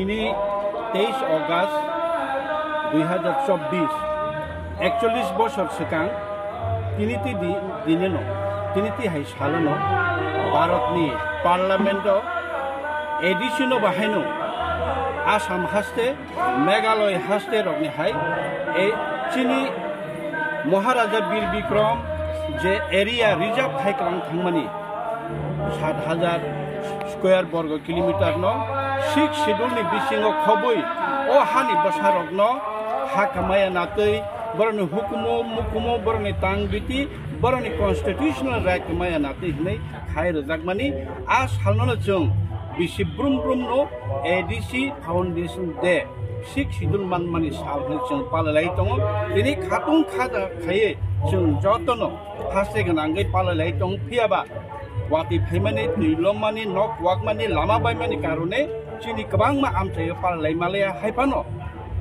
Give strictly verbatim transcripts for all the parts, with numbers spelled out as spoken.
Tini teis August dui hazar chobbish, ekchollish bosor swkang, tini ti di-, dineno, tini ti hai salono Bharatni Parliament-o A D C no bahaino Assam haste, Meghalaya haste rokni hai e chini Maharaja Bir Bikram je area reserve khai kwlang thangmani, sat hajar square borgo kilometer no Sixth Schedule ni bisingo khobwi o hani bwsarokno ha kamaya natwi, borokni hukumu mukumu, borokni tang biti, borokni constitutional right kamaya natwi hinwi khai rwjakmani. A salno chwng bisi brum brum no A D C Foundation Day, Sixth Schedule manmani sal hinwi chwng palalai tongo. Tini khatung khada khaiwi chwng jotono haste gwnangwi palalai tong phiyaba watwi phaimani, twi lomani, nok kwakmani, lama baimani karone chini kwbangma amchaio palalai malaya. Hai phano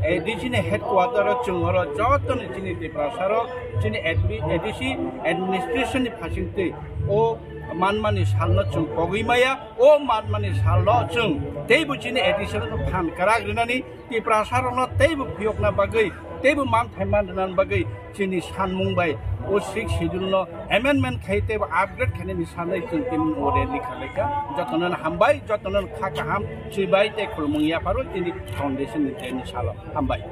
A D C ni headquarter o chwng oro jotoni chini Tiprasa rok, chini A D C administration ni phasingtwi o manmani salno chwng pogwi maya. O manmani salno chwng teibo chini A D C rokno phan kwrak rinani, Tiprasa rokno teibo phiyokna bagwi, teibo manthai man rinani bagwi chini sanmung bai o Sixth Schedule no amendment khai teibo upgrade khainani sanai chwng tini o rally khalaikha. Jotono hambai, jotono kha kaham chibai tei khulumung yapharo chini foundation ni tei ni salo. Hambai.